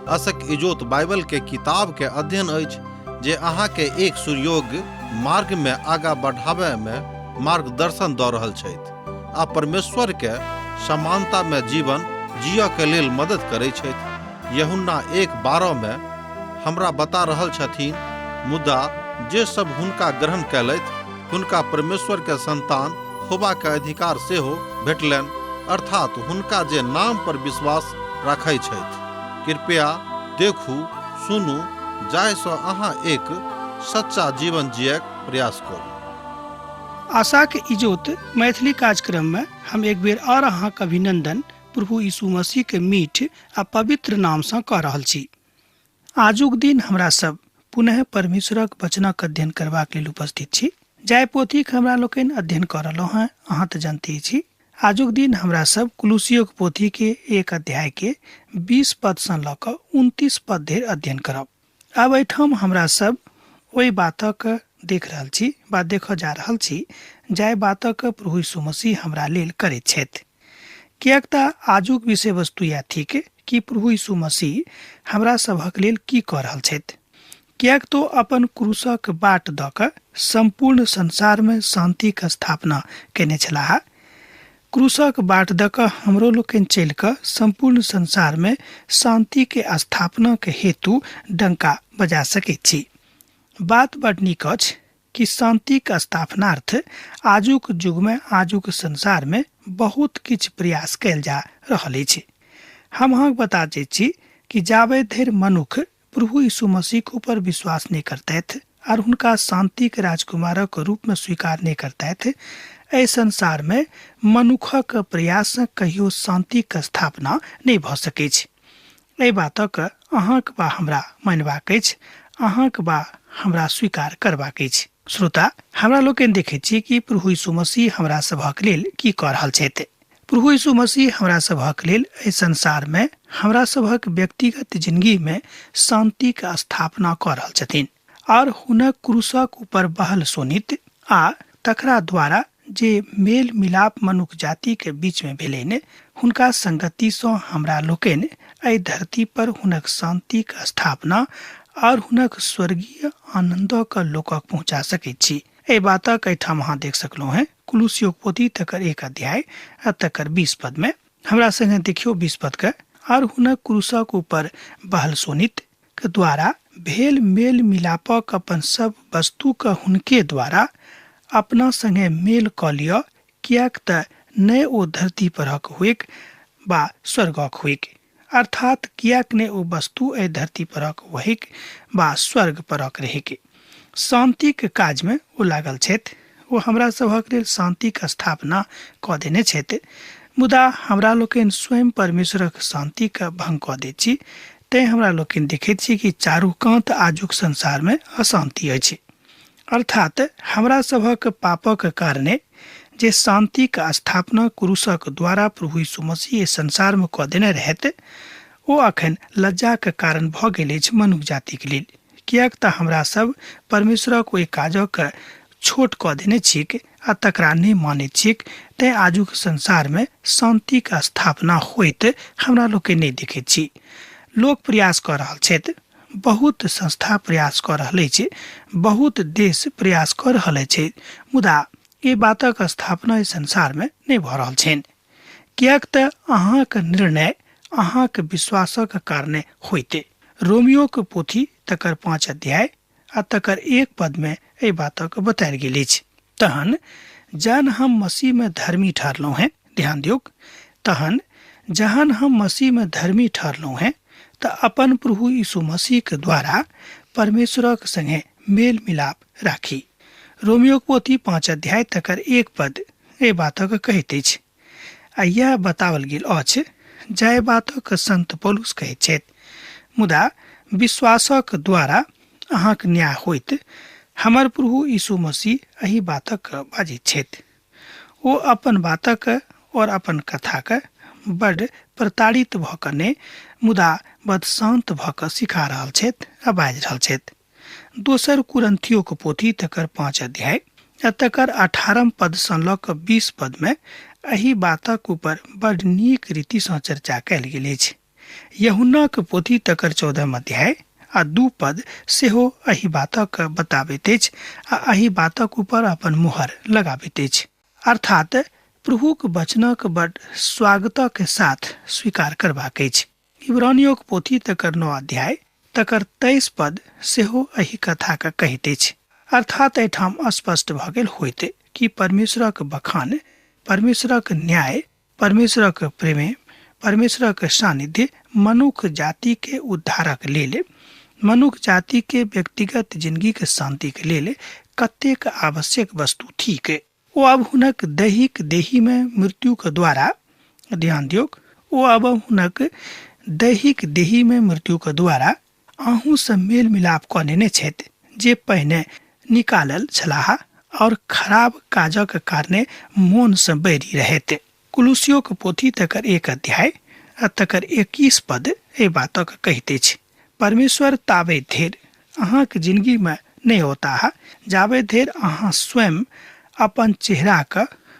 असक इजोत बाइबल के किताब के अध्ययन अछि जे अहाँ के एक सुयोग्य मार्ग में आगा बढ़ावे में मार्गदर्शन दऽ रहल छथि आ परमेश्वर के समानता में जीवन जियऽ के लेल मदद करै छथि। यूहन्ना 1:12 में हमरा बता रहल छथिन, मुदा जे सब हुनका ग्रहण कयलथि हुनका परमेश्वर के संतान होबा के अधिकार सेहो भेटलनि, अर्थात हुनका जे नाम पर विश्वास राखै छथि। कृपया देखू, सुनू, जाहिसँ अहाँ एक सच्चा जीवन जियक प्रयास करू। आशाक इजोत मैथिली कार्यक्रममे हम एक बेर आओर अहाँक अभिनंदन प्रभु यीशु मसीह के मीठ आ पवित्र नामसँ कऽ रहल छी। आजुक दिन हमरा सब पुनः परमेश्वरक वचनक अध्ययन करबाक लेल उपस्थित छी। जाहि पोथीक हमरा लोकनि अध्ययन कऽ रहलहुँ हेँ अहाँ तऽ जानते छी। आजुक दिन हमरा सब कुलुसियोक पोथी के 1 अध्याय के 20 पद सँ लऽ कऽ 29 पद धरि अध्ययन करब। आब एहिठाम हमरा सब ओहि बातक देख रहल छी वा देखऽ जा रहल छी जाहि बातक प्रभु यीशु मसीह हमरा लेल करैत छथि। किएक तऽ आजुक विषय वस्तु इएह थिक कि प्रभु यीशु मसीह हमरा सभक लेल की कऽ रहल छथि। किएक तो अपन क्रूसक बाट दऽ कऽ सम्पूर्ण संसारमे शान्तिक स्थापना कयने छलाह। क्रूसक बाट दऽ कऽ हमरो लोकनि चलि कऽ सम्पूर्ण संसारमे शान्तिके स्थापनाक हेतु डंका बजा सकैत छी। बात बड नीक अछि कि शान्तिक स्थापनार्थ आजुक युगमे आजुक संसारमे बहुत किछु प्रयास कयल जा रहल अछि। हम अहाँके बता दैत छी कि जाबे धरि मनुख प्रभु यीशु मसीहक ऊपर विश्वास नहि करतथि आर हुनका शान्तिक राजकुमारक रूपमे स्वीकार नहि करतथि, एहि संसारमे मनुखक प्रयाससँ कहियो शान्तिक स्थापना नहि भऽ सकैछ। एहि बातक अहाँक वा हमरा मानबाक अछि, अहाँक वा हमरा स्वीकार करबाक अछि। श्रोता, हमरा लोकनि देखैत छी कि प्रभु यीशु मसीह हमरा सभक लेल की कऽ रहल छथि। प्रभु यीशु मसीह हमरा सभक लेल एहि संसारमे हमरा सभक व्यक्तिगत जिंदगीमे शान्तिक स्थापना कऽ रहल छथिन आओर हुनक क्रूसक ऊपर बहल शोणित आ तकरा द्वारा जे मेल मिलाप मनुख जातिके बीचमे भेलनि हुनका संगतिसँ हमरा लोकनि एहि धरती पर हुनक शान्तिक स्थापना आओर हुनक स्वर्गीय आनन्दक लोकक पहुँचा सकैत छी। एहि बातक एहिठाम अहाँ देख सकलहुँ हेँ कुलुसियोक पोथी तकर 1 अध्याय आ तकर 20 पद में। हमरा संगे देखियौ 20 पद के, और हुनक क्रूसक ऊपर बहल शोणित के द्वारा भेल मेल मिलापक अपन सब वस्तु के हुनके द्वारा अपना संगे मेल कऽ लिअ, किएक तऽ नहि ओ धरती परक होइक वा स्वर्गक होइक। अर्थात किएक नहि ओ वस्तु एहि धरती परक होइक वा स्वर्ग परक रहैक। शान्तिक काजमे ओ लागल छथि। ओ हमरा सभक लेल शान्तिक स्थापना कऽ देने छथि, मुदा हमरा लोकनि स्वयं परमेश्वरक शान्तिक भंग कऽ दैत छी। तेँ हमरा लोकनि देखैत छी कि चारू कात आजुक संसारमे अशान्ति अछि। अर्थात हमरा सभक पापक कारणे जे शान्तिक स्थापना क्रूसक द्वारा प्रभु यीशु मसीह एहि संसारमे कऽ देने रहथि, ओ अखन लज्जाक कारण भऽ गेल अछि मनुख जातिक लेल। किएक तऽ हमरा सब परमेश्वरक ओहि काजक छोट कऽ देने छिक आ तकरा नहि मानैत छिक, तेँ आजुक संसारमे शान्तिक स्थापना होइत हमरा लोकनि नहि देखैत छी। लोक प्रयास कऽ रहल छथि, बहुत संस्था प्रयास कऽ रहल अछि, बहुत देश प्रयास कऽ रहल अछि, मुदा एहि बातक स्थापना एहि संसारमे नहि भऽ रहल छनि। किएक तऽ अहाँक निर्णय अहाँक विश्वासक कारणे होइते। रोमियोक पोथी तकर 5 अध्याय आ तकर 1 पदमे एहि बातक बतायल गेल अछि। तहन जहन हम मसीहमे धर्मी ठहरलहुँ हेँ, ध्यान दियौक, तहन जहन हम मसीहमे धर्मी ठहरलहुँ हेँ तऽ अपन प्रभु यीशु मसीहक द्वारा परमेश्वरक संगे मेल मिलाप राखी। रोमियोक पोथी 5 अध्याय तकर 1 पद एहि बातक कहैत अछि आ इएह बताओल गेल अछि जाहि बातक संत पौलुस कहैत छथि, मुदा विश्वासक द्वारा अहाँक न्याय होइत हमर प्रभु यीशु मसीह एहि बातक बाजैत छथि। ओ अपन बातक और अपन कथाक बड प्रताड़ित भऽ कऽ नहि, मुदा बड शान्त भऽ कऽ सिखा रहल छथि आ बाजि रहल छथि। दोसर कुरन्थियोक पोथी तकर 5 अध्याय आ तकर 18 पदसँ लऽ कऽ 20 पदमे एहि बातक ऊपर बड नीक रीतिसँ चर्चा कयल गेल अछि। यूहन्नाक पोथी तकर 14 अध्याय आ 2 पद सेहो एहि बातक बताबैत अछि आ एहि बातक ऊपर अपन मुहर लगाबैत अछि। अर्थात प्रभुक वचनक बड स्वागतक के साथ स्वीकार करबाक अछि। इब्रानियोक पोथी तकर 9 अध्याय तकर 23 पद सेहो एहि कथा के कहैत अछि। अर्थात एहिठाम स्पष्ट भऽ गेल होइत कि परमेश्वरक बखान, परमेश्वरक न्याय, परमेश्वरक प्रेम, परमेश्वरक सानिध्य मनुख जाति के उद्धारक लेल, मनुख जाति के व्यक्तिगत जिंदगी के शांति के लेल कतेक आवश्यक वस्तु थीक। ओ अब हुनक दैहिक देही में मृत्यु के द्वारा, ध्यान दियौक, ओ अब हुनक दैहिक देही में मृत्यु के द्वारा अहूँ से मेल मिलाप कऽ नेने छथि जे पहिने निकालल छलाह और खराब काजक कारणे मोन से बैरी रहैत। कुलुसियोक पोथी तकर 1 अध्याय आ तकर 21 पद एहि बातक कहैत अछि। परमेश्वर ताबे धरि अहाँक जिंदगी में नहि औताह जाबे धरि अहाँ स्वयं अपन चेहराक,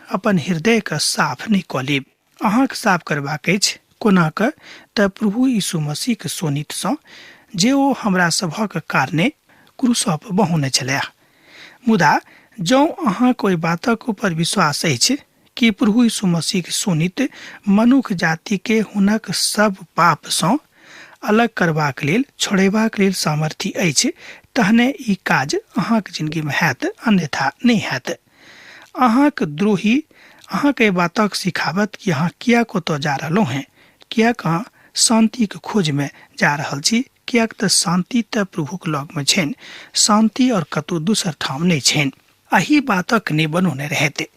अपन हृदयके साफ नहि कऽ लेब। अहाँके साफ करबाक अछि कोना कऽ? तऽ प्रभु यीशु मसीहके शोणितसँ, जे ओ हमरा सभक कारणे क्रूस पर बहौने छलाह। मुदा जँ अहाँके ओहि बातक ऊपर विश्वास अछि कि प्रभु यीशु मसीहके शोणित मनुख जातिके हुनक सब पापसँ अलग करबाक लेल, छोड़ेबाक लेल सामर्थ्य अछि, तहने ई काज अहाँके जिंदगीमे हैत, अन्यथा नहि हैत। अहाँके द्रोही अहाँके एहि बातक सिखाबत कि अहाँ किएक ओतऽ जा रहलहुँ हेँ, किएक अहाँ शान्तिके खोजमे जा रहल छी, किएक तऽ शान्ति तऽ प्रभुक लगमे छनि, शान्ति आओर कतहु दोसर ठाम नहि छनि। एहि बातक नहि बनौने रहैत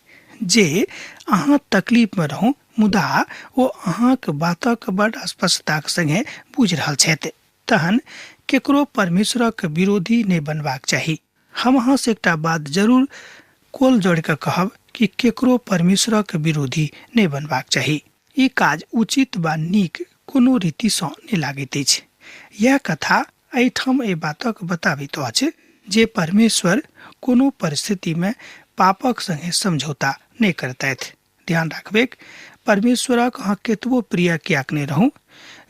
जे अहाँ तकलीफमे रहू, मुदा ओ अहाँक बातक बड स्पष्टताक संगे बुझि रहल छथि। तहन केकरो परमेश्वरक विरोधी नहि बनबाक चाही। हम अहाँ से एकटा बात जरूर कोल जोड़ि कऽ कहब कि केकरो परमेश्वरक विरोधी नहि बनबाक चाही। ई काज उचित वा नीक कोनो रीतिसँ नहि लागैत अछि। यैह कथा एहिठाम एहि बातक बताबैत अछि जे परमेश्वर कोनो परिस्थितिमे पापक संगे समझौता नहि करतथि। ध्यान राखबैक, परमेश्वरक अहाँ केतबो प्रिय किएक नहि रहू,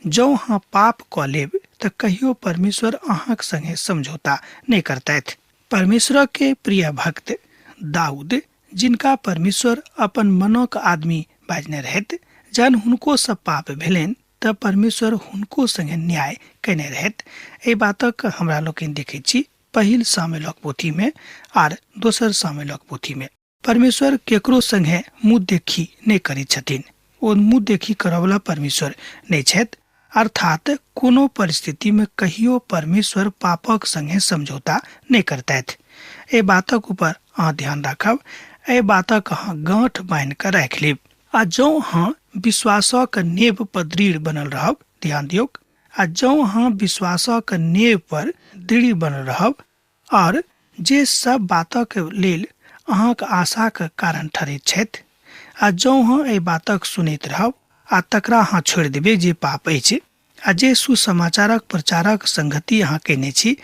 जँ अहाँ पाप कऽ लेब तऽ कहियो परमेश्वर अहाँक संगे समझौता नहि करतथि। परमेश्वरक के प्रिय भक्त दाऊद, जिनका परमेश्वर अपन मनक आदमी बाजने रहथि, जहन हुनको सँ पाप भेलनि तऽ परमेश्वर हुनको संगे न्याय कयने रहथि। एहि बातक हमरा लोकनि देखैत छी पहिल सामुएलक पोथीमे आर दोसर सामुएलक पोथीमे। परमेश्वर केकरो संगे मुँह देखी नहि करैत छथिन। ओ मुँह देखी करऽवला परमेश्वर नहि छथि। अर्थात कोनो परिस्थितिमे कहियो परमेश्वर पापक संगे समझौता नहि करतथि। एहि बातक ऊपर अहाँ ध्यान राखब, एहि बातक अहाँ गाँठ बान्हि कऽ राखि लेब। आ जँ अहाँ विश्वासक नेव पर दृढ़ बनल रहब, ध्यान दियौक, आ जँ अहाँ विश्वासक नेव पर दृढ़ बनल रहब और जे सब बातक लेल अहाँक आशाक कारण ठहरैत छथि, आ जँ अहाँ एहि बातक सुनैत रहब आ तकरा अहाँ छोड़ि देबै जे पाप अछि, आ जे सुसमाचारक प्रचारक संगति अहाँ कयने छी,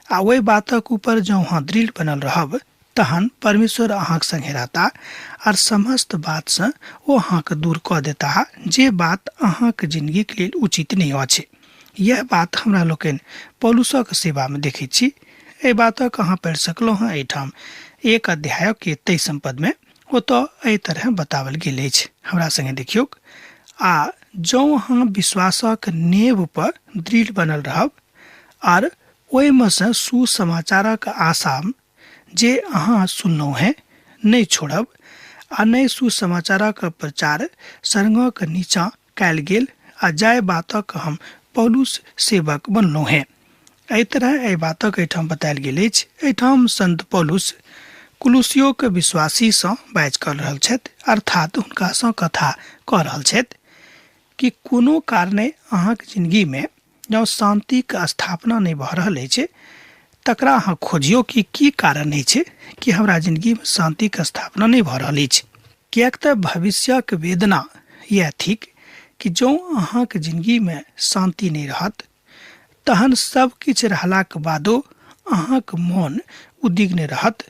आ ओहि बातक ऊपर जँ अहाँ दृढ़ बनल रहब, तहन परमेश्वर अहाँक संगे रहता आर समस्त बातसँ ओ अहाँके दूर कऽ देताह जे बात अहाँक जिंदगीक लेल उचित नहि अछि। यैह बात हमरा लोकनि पौलुसक सेवामे देखैत छी। एहि बातक अहाँ पढ़ि सकलहुँ हँ एहिठाम 1 अध्यायक के 23 पदमे ओतऽ एहि तरहे बताओल गेल अछि। हमरा संगे देखियौक, आ जँ अहाँ विश्वासक नेव पर दृढ़ बनल रहब आर ओहिमे सँ सुसमाचारक आशा जे अहाँ सुनलहुँ हेँ नहि छोड़ब, आ नहि सुसमाचारक प्रचार सरंगक नीचाँ कयल गेल आ जाहि बातक हम पौलुस सेवक बनलहुँ हेँ। एहि तरह एहि बातक एहिठाम बतायल गेल अछि। एहिठाम संत पौलुस कुलुसियोक विश्वासीसँ बाजि कऽ रहल छथि, अर्थात हुनकासँ कथा कऽ रहल छथि कि कोनो कारणे अहाँक जिंदगीमे जँ शान्तिक स्थापना नहि भऽ रहल अछि तकरा अहाँ खोजियौ कि की कारण अछि कि हमरा जिंदगीमे शान्तिक स्थापना नहि भऽ रहल अछि। किएक तऽ भविष्यक वेदना इएह थिक कि जँ अहाँक जिंदगीमे शान्ति नहि रहत तहन सब किछु रहलाक बादो अहाँक मोन उद्विग्न रहत,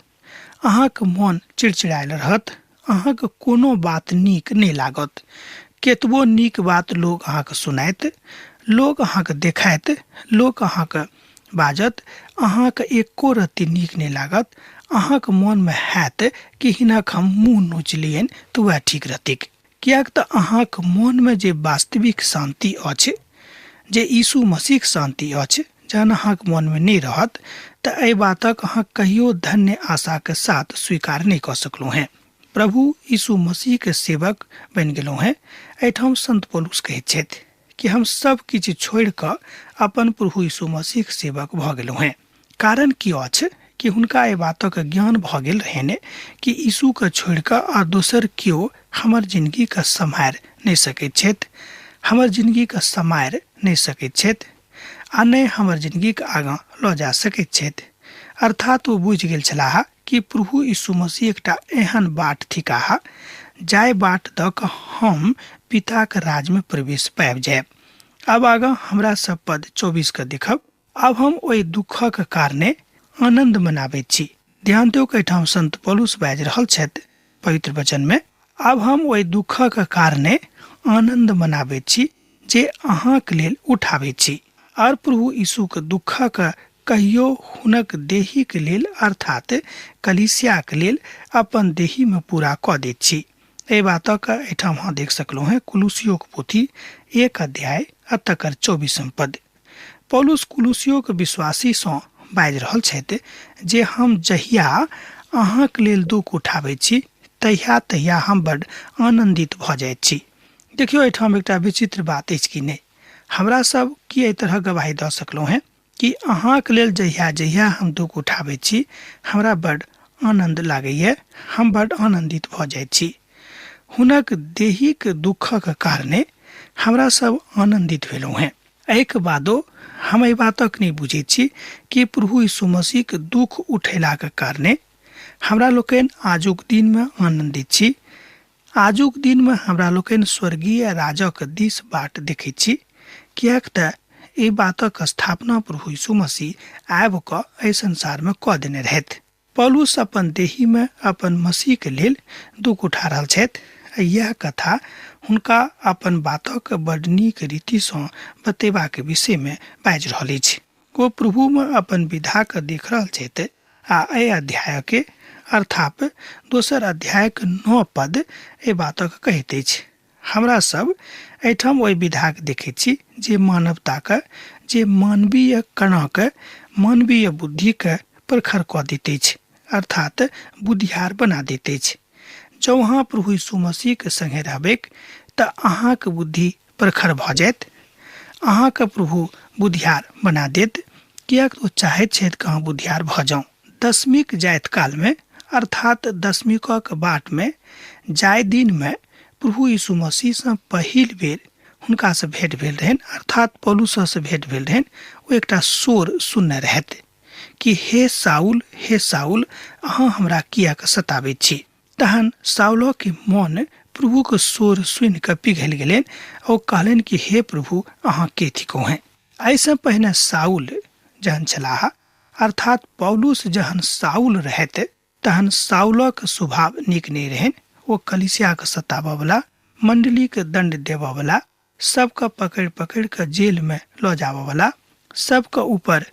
अहाँक मोन चिड़चिड़ायल रहत, अहाँक कोनो बात नीक नहि लागत। केतबो नीक बात लोक अहाँके सुनायत, लोक अहाँके देखायत, लोक अहाँके बाजत, अहाँके एको रत्ती नीक नहि लागत। अहाँके मोनमे हैत कि हिनक हम मुँह नोचि लियनि तऽ वएह ठीक रहतिक, किएक तऽ अहाँके मोनमे जे वास्तविक शान्ति अछि, जे यीशु मसीहक शान्ति अछि, जहन अहाँके मोनमे नहि रहत तऽ एहि बातक अहाँ कहियो धन्य आशाके साथ स्वीकार नहि कऽ सकलहुँ हेँ। प्रभु यीशु मसीहके सेवक बनि गेलहुँ हेँ। एहिठाम संत पौलुस कहैत छथि कि हम सब किछु छोड़ि कऽ अपन प्रभु यीशु मसीहक सेवक भऽ गेलहुँ हेँ। कारण की अछि कि हुनका एहि बातक ज्ञान भऽ गेल रहनि कि यीशुके छोड़ि कऽ आ दोसर केओ हमर जिनगीके सम्हारि नहि सकैत छथि, हमर जिनगीके सम्हारि नहि सकैत छथि आ नहि हमर जिनगीके आगाँ लऽ जा सकैत छथि। अर्थात ओ बुझि गेल छलाह कि प्रभु यीशु मसीह एकटा एहन बाट थिकाह जाहि बाट दऽ कऽ हम पिताक राजमे प्रवेश पाबि जायब। आब आगाँ हमरा सब पद 24 के देखब। आब हम ओहि दुःखक कारणे आनन्द मनाबैत छी। ध्यान दियौ, एहिठाम संत पौलुस बाजि रहल छथि पवित्र वचन में, आब हम ओहि दुःखक कारणे आनन्द मनाबैत छी जे अहाँक लेल उठाबैत छी, आर प्रभु यीशुक दुःखक कहियो हुनक देहीक लेल अर्थात कलीसियाक लेल अपन देही में पूरा कऽ दैत छी। एहि बातक एहिठाम अहाँ देख सकलहुँ हेँ कुलुसियोक पोथी 1 अध्याय आ तकर 24 पद। पौलुस कुलुसियोक विश्वासीसँ बाजि रहल छथि जे हम जहिया अहाँक लेल दुःख उठाबैत छी तहिया तहिया हम बड आनन्दित भऽ जाइत छी। देखियौ, एहिठाम एकटा विचित्र बात अछि कि नहि? हमरा सब की एहि तरह गवाही दऽ सकलहुँ हेँ कि अहाँक लेल जहिया जहिया हम दुःख उठाबैत छी हमरा बड आनन्द लागैए, हम बड आनन्दित भऽ जाइत छी। हुनक देहीक दुःखक कारणे हमरा सब आनन्दित भेलहुँ हेँ। एहिके बादो हम एहि बातक नहि बुझैत छी कि प्रभु यीशु मसीहक दुःख उठेलाक कारणे हमरा लोकनि आजुक दिनमे आनन्दित छी। आजुक दिनमे हमरा लोकनि स्वर्गीय राजक दिस बाट देखैत छी, किएक तऽ एहि बातक स्थापना प्रभु यीशु मसीह आबि कऽ एहि संसारमे कऽ देने रहथि। पौलुस अपन देहीमे अपन मसीहके लेल दुःख उठा रहल छथि आ इएह कथा हुनका अपन बातक बड नीक रीतिसँ बतेबाक विषयमे बाजि रहल अछि। ओ प्रभुमे अपन विधाके देख रहल छथि आ एहि अध्यायके अर्थात दोसर अध्यायक 9 पद एहि बातक कहैत अछि। हमरा सब एहिठाम ओहि विधाके देखैत छी जे मानवताके, जे मानवीय कणाके, मानवीय बुद्धिके प्रखर कऽ दैत अछि, अर्थात बुद्धियार बना दैत अछि। जँ अहाँ प्रभु यीशु मसीहके संगे रहबैक तऽ अहाँके बुद्धि प्रखर भऽ जायत, अहाँके प्रभु बुद्धियार बना देत, किएक ओ चाहैत छथि कि अहाँ बुद्धियार भऽ जाउ। दशमीक जाइत कालमे अर्थात दशमीकक बाटमे जाय दिनमे प्रभु यीशु मसीहसँ पहिल बेर हुनकासँ भेंट भेल रहनि, अर्थात पौलुससँ भेंट भेल रहनि। ओ एकटा शोर सुनने रहथि कि हे साउल, हे साउल, अहाँ हमरा किएक सताबैत छी? तहन साउलके मन प्रभुके शोर सुनि कऽ पिघलि गेलनि। ओ कहलनि कि हे प्रभु, अहाँ के थिकहुँ हेँ? एहिसँ पहिने साउल जहन छलाह, अर्थात पौलुस जहन साउल रहथि, तहन साउलक स्वभाव नीक नहि रहनि। ओ कलीसियाके सताबऽवला, मण्डलीके दण्ड देबऽवला, सबके पकड़ि पकड़ि कऽ जेलमे लऽ जाबऽवला, सबके ऊपर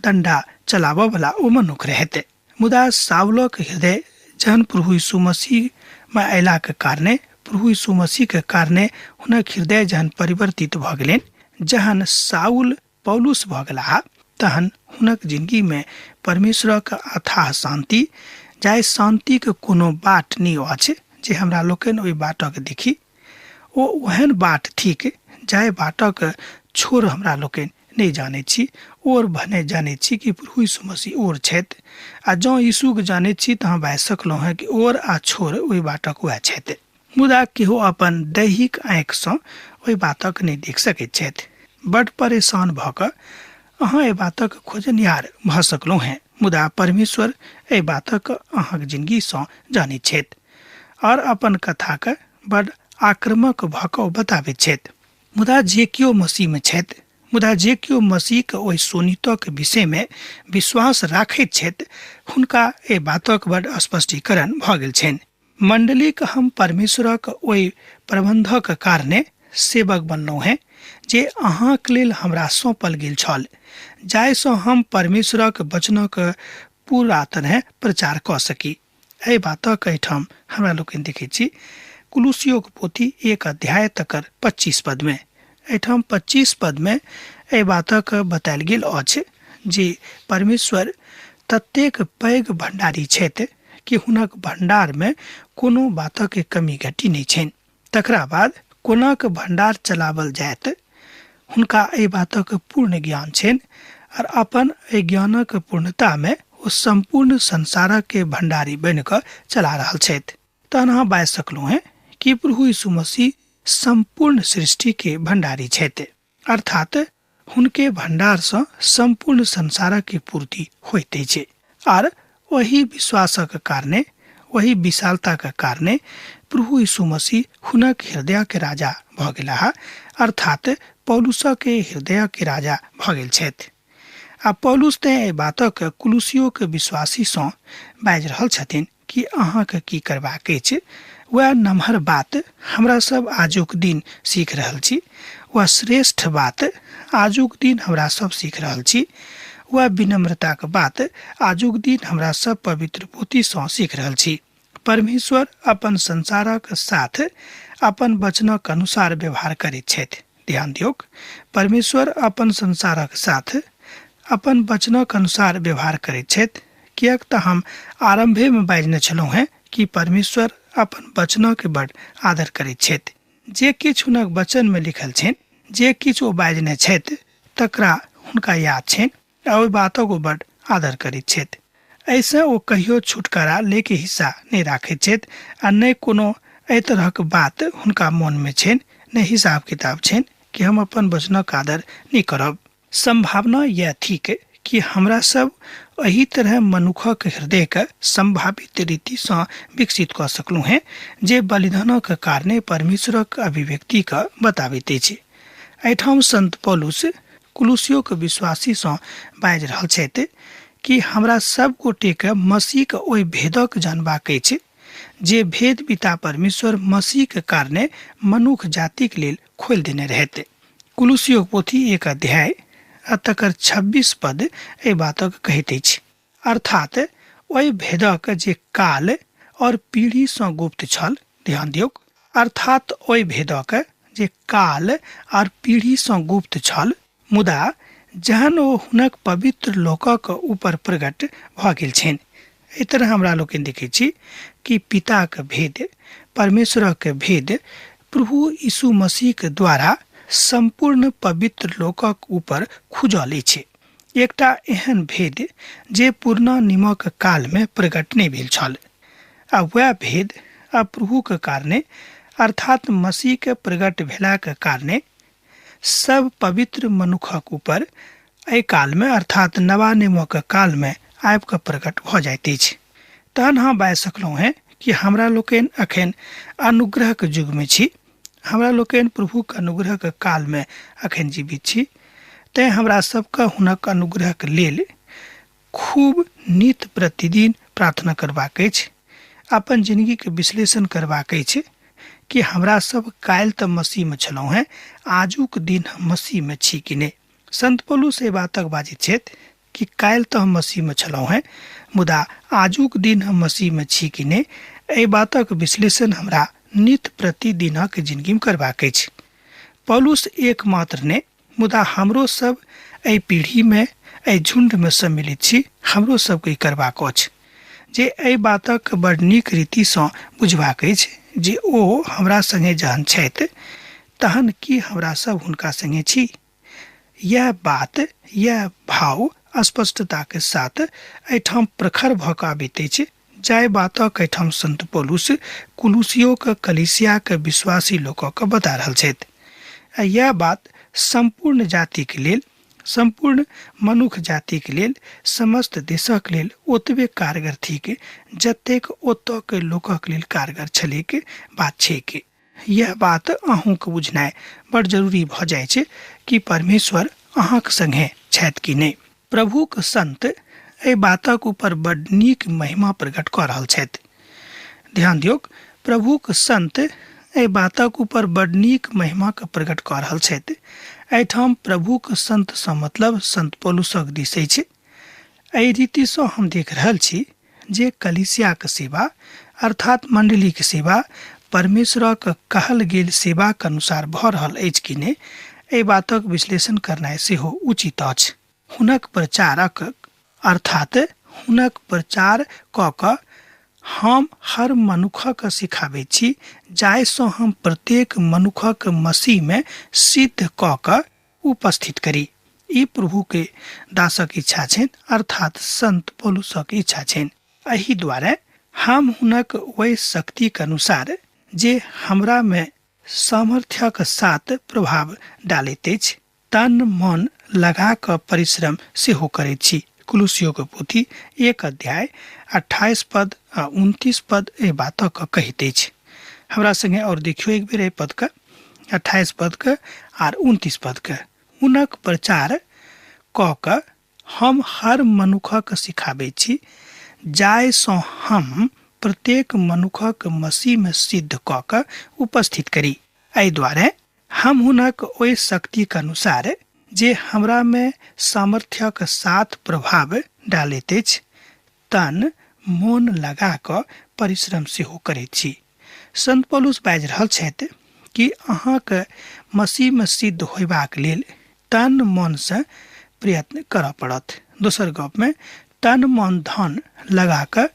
डंडा चलाबऽवला ओ मनुख रहथि। मुदा साउलक हृदय जहन प्रभु यीशु मसीहमे अयलाके कारणे, प्रभु यीशु मसीहके कारणे हुनक हृदय जहन परिवर्तित भऽ गेलनि, जहन साउल पौलुस भऽ गेलाह, तहन हुनक जिंदगीमे परमेश्वरक अथाह शान्ति, जाहि शान्तिके कोनो बाट नहि अछि जे हमरा लोकनि ओहि बाटक देखी, ओ ओहन बाट थिक जाहि बाटक छोर हमरा लोकनि नहि जानैत छी। और भने जानैत छी कि प्रभु यीशु मसीह और छथि, आ जँ यीशुके जानैत छी तऽ अहाँ बाजि सकलहुँ हेँ कि और आ छोर ओहि बाटक वएह छथि। मुदा केहो अपन दैहिक आँखिसँ ओहि बातक नहि देख सकैत छथि। बड परेशान भऽ कऽ अहाँ एहि बातक खोजनिहार भऽ सकलहुँ हेँ, मुदा परमेश्वर एहि बातक अहाँक जिंदगीसँ जानैत छथि और अपन कथाके बड आक्रामक भऽ कऽ ओ बताबैत छथि। मुदा जे केओ मसीहमे छथि, मुदा जे केओ मसीहके ओहि शोणितक विषयमे विश्वास राखैत छथि, हुनका एहि बातक बड स्पष्टीकरण भऽ गेल छनि। मण्डलीक हम परमेश्वरक ओहि प्रबन्धक कारणे सेवक बनलहुँ हेँ जे अहाँक लेल हमरा सौंपल गेल छल, जाहिसँ हम परमेश्वरक वचनक पूरा तरह प्रचार कऽ सकी। एहि बातक एहिठाम हमरा लोकनि देखैत छी कुलुसियोक पोथी 1 अध्याय तकर 25 पद में। एहिठाम 25 पद में एहि बातक बतायल गेल अछि जे परमेश्वर ततेक पैघ भंडारी छथि कि हुनक भंडार में कोनो बातक कमी घटी नहि छनि। तकरा बाद कोनाक भंडार चलावल जायत हुनका एहि बातक पूर्ण ज्ञान छनि और अपन एहि ज्ञानक पूर्णता में ओ सम्पूर्ण संसारक के भंडारी बनि कऽ चला रहल छथि। तहन अहाँ बाजि सकलहुँ हेँ कि प्रभु यीशु मसीह सम्पूर्ण सृष्टि के भंडारी छथि, अर्थात हुनके भंडारसँ सम्पूर्ण संसारक के पूर्ति होइत अछि। आर ओहि विश्वासक कारणे, ओहि विशालताक कारणे प्रभु यीशु मसीह हुनक हृदय के राजा भऽ गेलाह, अर्थात पौलुसक के हृदय के राजा भऽ गेल छथि। आ पौलुस तेँ एहि बातक कुलुसियोक विश्वासीसँ बाजि रहल छथिन कि अहाँके की करबाक अछि। वएह नमहर बात हमरा सब आजुक दिन सीख रहल छी, वएह श्रेष्ठ बात आजुक दिन हमरा सब सीख रहल छी, वएह विनम्रताक बात आजुक दिन हमरा सब पवित्र पोथीसँ सीख रहल छी। परमेश्वर अपन संसारक साथ अपन वचनक अनुसार व्यवहार करैत छथि। ध्यान दियौक, परमेश्वर अपन संसारक साथ अपन वचनक अनुसार व्यवहार करैत छथि, किएक तऽ हम आरम्भेमे बाजने छलहुँ हेँ कि परमेश्वर अपन वचनक बड आदर करैत छथि। जे किछु हुनक वचनमे लिखल छनि, जे किछु ओ बाजने छथि, तकरा हुनका याद छनि आ ओहि बातक ओ बड आदर करैत छथि। एहिसँ ओ कहियो छुटकारा लेके हिस्सा नहि राखैत छथि आ नहि कोनो एहि तरहक बात हुनका मोनमे छनि, नहि हिसाब किताब छनि कि हम अपन वचनक आदर नहि करब। संभावना यैह थिक कि हमरा सब एहि तरह मनुखक हृदयके संभावित रीतिसँ विकसित कऽ सकलहुँ हेँ जे बलिदानक कारणे परमेश्वरक अभिव्यक्तिके बताबैत अछि। एहिठाम संत पौलुस कुलुसियोक विश्वासीसँ बाजि रहल छथि कि हमरा सब गोटेके मसीहके ओहि भेदक जानबाक अछि जे भेद पिता परमेश्वर मसीहके कारणे मनुख जातिक लेल खोलि देने रहैत। कुलुसियोक पोथी 1 अध्याय आ तकर 26 पद एहि बातक कहैत अछि, अर्थात ओहि भेदक जे काल और पीढ़ीसँ गुप्त छल। ध्यान दियौक, अर्थात ओहि भेदक जे काल और पीढ़ीसँ गुप्त छल, मुदा जहन ओ हुनक पवित्र लोकक ऊपर प्रकट भऽ गेल छनि। एहि तरह हमरा लोकनि देखै छी कि पिताक भेद, परमेश्वरक भेद प्रभु यीशु मसीहक द्वारा सम्पूर्ण पवित्र लोकक ऊपर खुजल अछि। एकटा एहन भेद जे पुरना नियमक कालमे प्रकट नहि भेल छल, आ वएह भेद आ प्रभुक कारणे, अर्थात मसीहके प्रकट भेलाक कारणे सब पवित्र मनुखक ऊपर एहि कालमे, अर्थात नवा नियमक कालमे आबि कऽ प्रकट भऽ जाइत अछि। तहन हम बाजि सकलहुँ हेँ कि हमरा लोकनि अखन अनुग्रहक युगमे छी, हमरा लोकनि प्रभुक अनुग्रहक कालमे अखन जीवित छी, तेँ हमरा सबके हुनक अनुग्रहक लेल खूब नित प्रतिदिन प्रार्थना करबाक अछि, अपन जिंदगीके विश्लेषण करबाक अछि कि हमरा सब काल्हि तऽ मसीहमे छलहुँ हेँ, आजुक दिन हम मसीहमे छी कि नहि। संत पौलुस एहि बातक बाजैत छथि कि काल्हि तऽ हम मसीहमे छलहुँ हेँ, मुदा आजुक दिन हम मसीहमे छी कि नहि, एहि बातक विश्लेषण हमरा नित प्रतिदिनक जिंदगीमे करबाक अछि। पौलुस एकमात्र नहि, मुदा हमरो सब एहि पीढ़ीमे, एहि झुण्डमे सम्मिलित छी, हमरो सबके ई करबाक अछि जे एहि बातक बड़ नीक रीतिसँ बुझबाक अछि जे ओ हमरा संगे जहन छथि तहन की हमरा सब हुनका संगे छी। यैह बात, यैह भाव स्पष्टताके साथ एहिठाम प्रखर भऽ कऽ आबैत अछि, जाहि बातक एहिठाम संत पौलुस कुलुसियोक कलीसियाक विश्वासी लोकक बता रहल छथि। आ यैह बात सम्पूर्ण जातिक लेल, सम्पूर्ण मनुख जातिक लेल, समस्त देशक लेल ओतबे कारगर थिक जतेक ओतऽ के लोकक लेल कारगर छलैक बात छैक। यह बात अहूँके बुझनाइ बड़ जरूरी भऽ जाइ छै कि परमेश्वर अहाँक संगे छथि कि नहि। प्रभुक संत एहि बातक ऊपर बड़ नीक महिमा प्रकट कऽ रहल छथि। ध्यान दियौक, प्रभुक संत एहि बातक ऊपर बड नीक महिमाके प्रकट कऽ रहल छथि। एहिठाम प्रभुक संतसँ मतलब संत पौलुसक दिस अछि। एहि रीतिसँ हम देख रहल छी जे कलीसियाक सेवा अर्थात मण्डलीक सेवा परमेश्वरक कहल गेल सेवाक अनुसार भऽ रहल अछि कि नहि, एहि बातक विश्लेषण करनाइ सेहो उचित अछि। हुनक प्रचारक अर्थात हुनक प्रचार कऽ कऽ हम हर मनुखक सिखाबैत छी, जाहिसँ हम प्रत्येक मनुखक मसीहमे सिद्ध कऽ कऽ उपस्थित करी। ई प्रभुके दासक इच्छा छनि, अर्थात संत पौलुसक इच्छा छनि। एहि दुआरे हम हुनक ओहि शक्तिक अनुसार जे हमरामे सामर्थ्यक साथ प्रभाव डालैत अछि, तन मन लगा कऽ परिश्रम सेहो करैत छी। कुलुसियोके पोथी 1 अध्याय 28 पद आ 29 पद एहि बातक कहैत अछि। हमरा संगे और देखियौ एक बेर एहि पदके, 28 पदके आर 29 पदके। हुनक प्रचार कऽ कऽ हम हर मनुखक सिखाबै छी, जाहिसँ हम प्रत्येक मनुखक मसीहमे सिद्ध कऽ कऽ उपस्थित करी। एहि दुआरे हम हुनक ओहि शक्तिक अनुसार जे हमरामे सामर्थ्यक साथ प्रभाव डालैत अछि, तन मोन लगा कऽ परिश्रम सेहो करैत छी। संत पौलुस बाजि रहल छथि कि अहाँके मसीहमे सिद्ध होयबाक लेल तन मनसँ प्रयत्न करऽ पड़त। दोसर गपमे तन मन धन लगा कऽ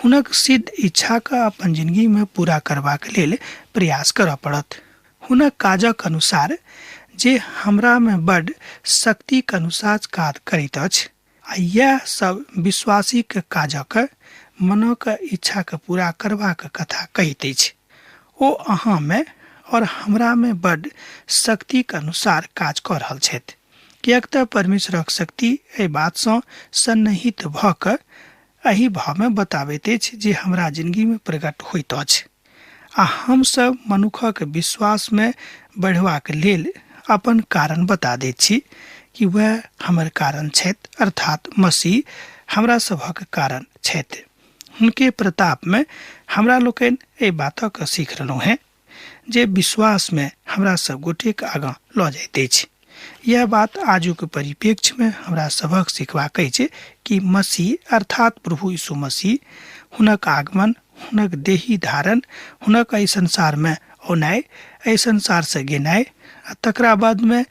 हुनक सिद्ध इच्छाके अपन जिंदगीमे पूरा करबाक लेल प्रयास करऽ पड़त। हुनक काजक अनुसार जे हमरामे बड शक्तिक अनुसार काज करैत अछि, आ इएह सब विश्वासीक काजक मनक इच्छाके पूरा करबाक कथा कहैत अछि। ओ अहाँमे और हमरामे बड शक्तिक अनुसार काज कऽ रहल छथि, किएक तऽ परमेश्वरक शक्ति एहि बातसँ सन्निहित भऽ कऽ एहि भावमे बताबैत अछि जे हमरा जिंदगीमे प्रकट होइत अछि। आ हमसभ मनुखक विश्वासमे बढ़बाक लेल अपन कारण बता दैत छी कि वएह हमर कारण छथि, अर्थात मसीह हमरा सभक कारण छथि। हुनके प्रतापमे हमरा लोकनि एहि बातक सीख रहलहुँ हेँ जे विश्वासमे हमरा सब गोटेक आगाँ लऽ जाइत अछि। यह बात आजुक परिप्रेक्ष्यमे हमरा सभक सिखबाक अछि कि मसीह अर्थात प्रभु यीशु मसीह, हुनक आगमन, हुनक देही धारण, हुनक एहि संसारमे औनाइ, एहि संसारसँ गेनाइ आ तकरा बादमे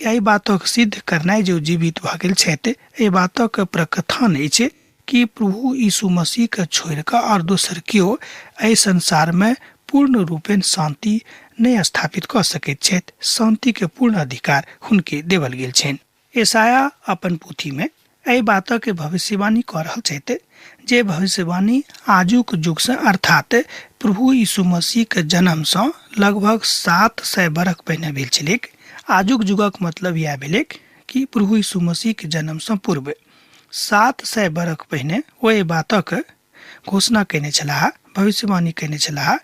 एहि बातक सिद्ध करनाइ जे ओ जीवित भऽ गेल छथि, एहि बातक प्रकथन अछि कि प्रभु यीशु मसीहके छोड़ि कऽ आओर दोसर केओ एहि संसारमे पूर्ण रूपेण शान्ति नहि स्थापित कऽ सकैत छथि। शान्तिके पूर्ण अधिकार हुनके देवल गेल छनि। यशायाह अपन पोथीमे एहि बातक भविष्यवाणी कऽ रहल छथि जे भविष्यवाणी आजुक युगसँ अर्थात प्रभु यीशु मसीहके जन्मसँ लगभग 700 बरख पहिने भेल छलैक। आजुक युगक मतलब इएह भेलैक कि प्रभु यीशु मसीहके जन्मसँ पूर्व 700 बरख पहिने ओ एहि बातक घोषणा कयने छलाह, भविष्यवाणी कयने छलाह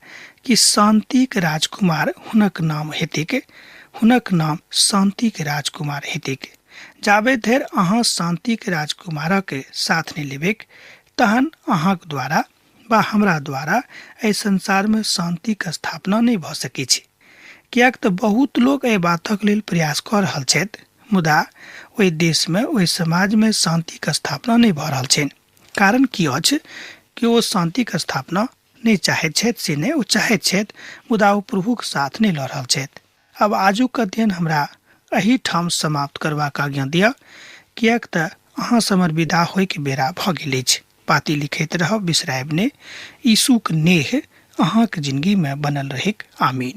कि शान्तिक राजकुमार हुनक नाम हेतैक, हुनक नाम शान्तिक राजकुमार हेतैक। जाबे धरि अहाँ शान्तिक राजकुमारक साथ नहि लेबैक, तहन अहाँक द्वारा वा हमरा द्वारा एहि संसारमे शान्तिक स्थापना नहि भऽ सकै छै। किएक तऽ बहुत लोक एहि बातक लेल प्रयास कऽ रहल छथि, मुदा ओहि देशमे, ओहि समाजमे शान्तिक स्थापना नहि भऽ रहल छनि। कारण की अछि कि ओ शान्तिक स्थापना नहि चाहैत छथि से नहि, ओ चाहैत छथि, मुदा ओ प्रभुक साथ नहि लऽ रहल छथि। आब आजुक अध्ययन हमरा एहि ठाम समाप्त करबाक आज्ञा दिअ, किएक तऽ अहाँ हमर विदा होइके बेरा भऽ गेल अछि। पाती लिखैत रहब, बिसरायब नहि। यीशुक नेह अहाँक जिंदगीमे बनल रहैक। आमीन।